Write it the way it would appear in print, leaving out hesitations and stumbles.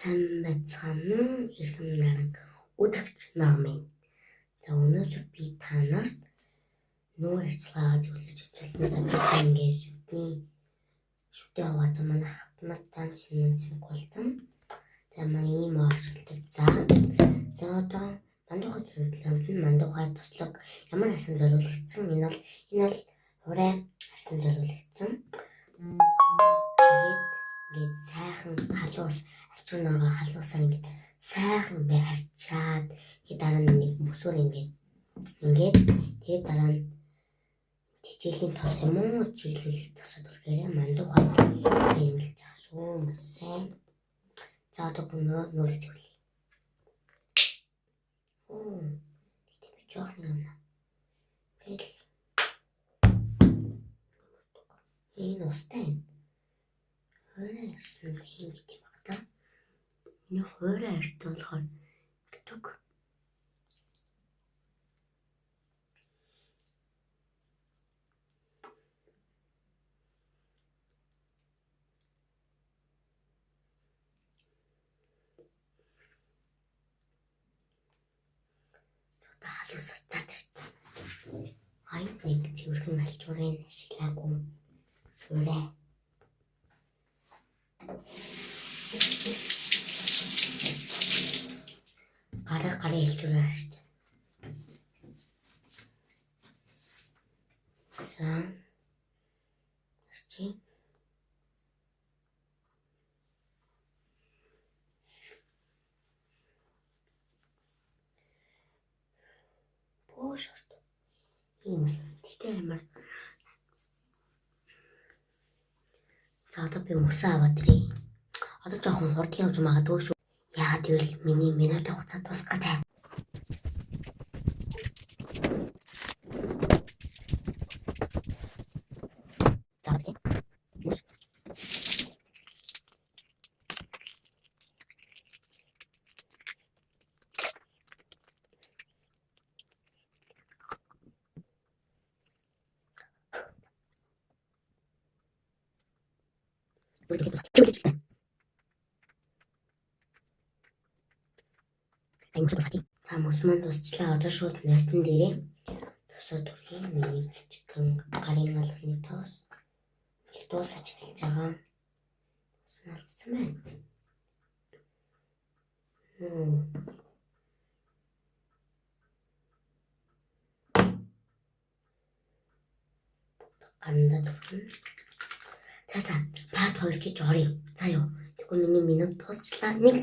Сайн байцгаана уу? Эрхэм наран үзэгч нар минь. За, өнөөдөр би та нарт нүүр арчилгаагаа зөвлөж үзүүлнэ. За, би сайн ингээд шүдээ хуваацсан, манай хавтмат таан чинь цэнэг болсон. За, манай ийм ашигладаг. За, одоо мандуухай хэрэглээнд нь мандуухай туслаг ямар арьсан зориулагдсан? Энэ бол хуурай арьсан зориулагдсан. Тэгээд ингээд сайхан халуус альчуур нургаа халуусаар ингээд сайхан ингээд арчаад, тэгээд дараа нь нэг мөсөөр ингээд тэгээд дараа нь хичээлийн тос юм уу, чиглүүлэх тосод үргээрээ мандуухай хэрэглэж байгаа шүү. Маш сайн. За, одоо бүр нүрийг цэвэрлэе. Оо. Гэтэ би жоох нэг юм. Тэгэл энэ устай юм. Хуурай арьсан юм гэдэг баг та. Энэ хуурай арьстай болохоор гэдэг. Одоо халуун суцаад ирчих. Аяд нэг цэвэрхэн альчуурыг ашиглаагүй. Хуурай. Гараа гарын элчүүрээр харч. За. Чи. Боош орт. Ийм л. Тэгтээ амар. За, одоо би мөсөө аваад ирье. Одоо жоохон хурд явж магадгүй шүү. Яагаад гэвэл миний минут хугацаа дуусах гэдэг. За, тийм. Мөс. За, мөс маань дуусчлаа. Одоо шууд нойтон дээрээ тосоо түрхий. Миний жижигхэн гарын алганы тоос дуусаж эхэлж байгаа. Алдсан байна. Гандаа түрхнэ. За, part 2 гэж оръё. За юу. Тэгвэл миний минут дуусчлаа. Нэг